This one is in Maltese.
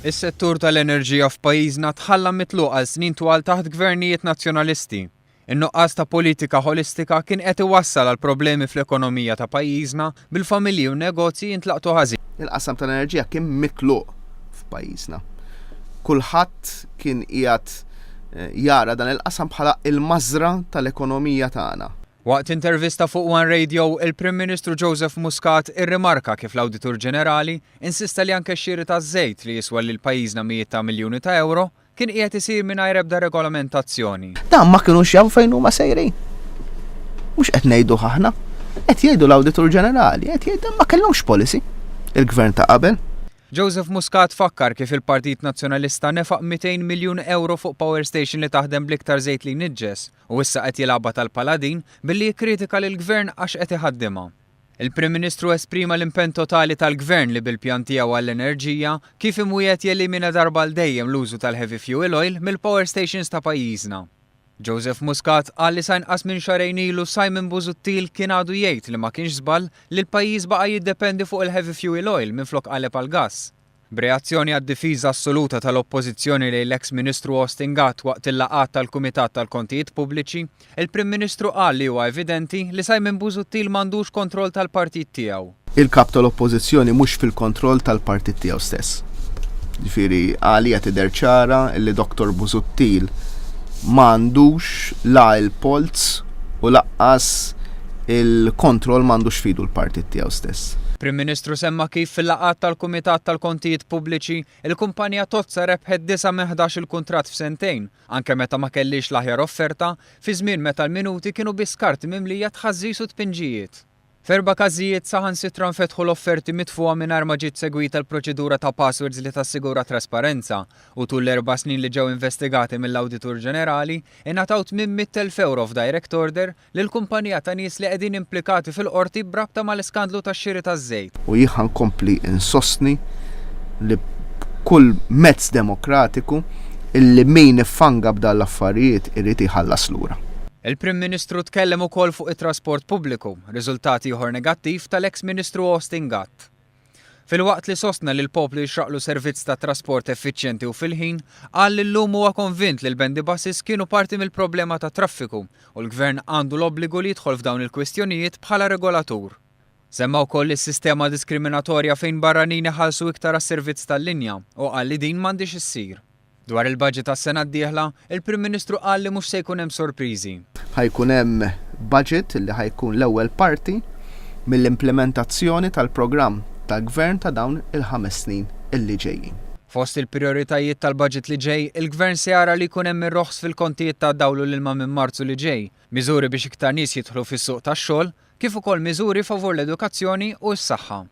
Is-settur tal-enerġija f'pajjiżna tħalla mitluq għal snin twal taħt gvernijiet Nazzjonalisti. In-nuqqas ta' politika ħolistika kien qed iwassal għal problemi fl-ekonomija ta' pajjiżna, bil-familji u n-negozji jintlaqtu ħażin. Il-qasam tal-enerġija kien mitluq f'pajjiżna. Kulħadd kien qiegħed jara dan il-qasam bħala l-mażra tal-ekonomija tagħna. Waqt intervista fuq One Radio, il-Prim Ministru Joseph Muscat irrimarka kif l-Awditur Ġenerali insista li anke x-xiri taż-żejt li jiswa lil pajjiżna mijiet ta' miljuni ta' ewro kien qiegħed isir mingħajr ebda regolamentazzjoni. Dan ma kinux jafu fejn huma sejrin. Mhux qed ngħiduh aħna, qed jgħidu l-Awditur Ġenerali, qed jgħid ma kellhomx policy il-gvern ta' qabel. Joseph Muscat fakkar kif il-Partit Nazzjonalista nefaq 200 miljun ewro fuq power station li taħdem bl-iktar żejt li jniġġes u issa qed jilgħabha tal-paladin billi jikkritika lill-Gvern għax qed iħaddimha. Il-Prim Ministru esprima l-impenn totali tal-Gvern li bil-pjan tiegħu għall-enerġija, kif imwiegħed jelimina darba għal dejjem l-użu tal-heavy fuel oil mill-power stations ta' pajjiżna. Joseph Muscat qal li sa inqas minn xahrejn ilu Simon Busuttil kien għadu jgħid li ma kienx żball li l-pajjiż baqa' jiddependi fuq il-heavy fuel oil minflok qaleb għall-gass. B'reazzjoni għad-difiża assoluta tal-Oppożizzjoni lejn l-eks Ministru Austin Gatt waqt il-laqgħat tal-Kumitat tal-Kontijiet Pubbliċi, il-Prim Ministru qal li huwa evidenti li Simon Busuttil m'għandux kontroll tal-partit tiegħu. Il-Kap tal-Oppożizzjoni mhux fil-kontroll tal-partit tiegħu stess. Ġifieri għalija tidher ċara li Dottor Busuttil m'għandux la l-polz u laqqas il-kontroll m'għandux f'idu l-partit tiegħu stess. Prim Ministru semma kif fil-laqgħat tal-Kumitat tal-Kontijiet Pubbliċi, il-kumpanija Tozza rebħet disa' minn 11-il kuntratt f'sentejn, anke meta ma kellhiex l-aħjar offerta, fi żmien meta l-minuti kienu biss karti mimlija tħażżiż u tpinġijiet. F'erba' każijiet saħansitra nfetħu l-offerti mitfugħa mingħajr ma ġiet segwita l-proċedura ta' passwords li tassigura trasparenza u tul l-erba' snin li ġew investigati mill-Awditur Ġenerali, ingħataw 800,000 ewro f'direct order lil kumpanija ta' nies li qegħdin implikati fil-Qorti b'rabta mal-iskandlu tax-xiri taż-żejt. U jien ħa nkompli nsostni li b'kull mezz demokratiku illi min iffanga b'dan l-affarijiet irid jħallas lura. Il-Prim Ministru tkellem ukoll fuq it-trasport pubbliku, riżultat ieħor negattiv tal-eks Ministru Austin Gatt. Filwaqt li sostna li l-poplu jixraqlu servizz ta' trasport effiċjenti u fil-ħin, qal li llum huwa konvint li l-bendy buses kienu parti mill-problema tat-traffiku u l-Gvern għandu l-obbligu li jidħol f'dawn il-kwistjonijiet bħala regolatur. Semma wkoll is-sistema diskriminatorja fejn barranin iħallsu iktar għas-servizz tal-linja u qal li din m'għandhiex issir. Dwar il-budget għas-sena d-dieħla, il-Prim Ministru qal li mhux se jkun hemm sorpriżi. Ħa jkun hemm budget li ħa jkun l-ewwel parti mill-implimentazzjoni tal-programm tal-Gvern ta' dawn il-ħames snin illi ġejjin. Fost ilprijoritajiet tal-budget li ġej, il-Gvern se jara li jkun hemm ir-roħs fil-kontijiet tad-dawl u l-ilma minn Marzu li ġej, miżuri biex iktar nies jidħlu fis-suq tax-xogħol, kif ukoll miżuri favur l-edukazzjoni u s-saħħa.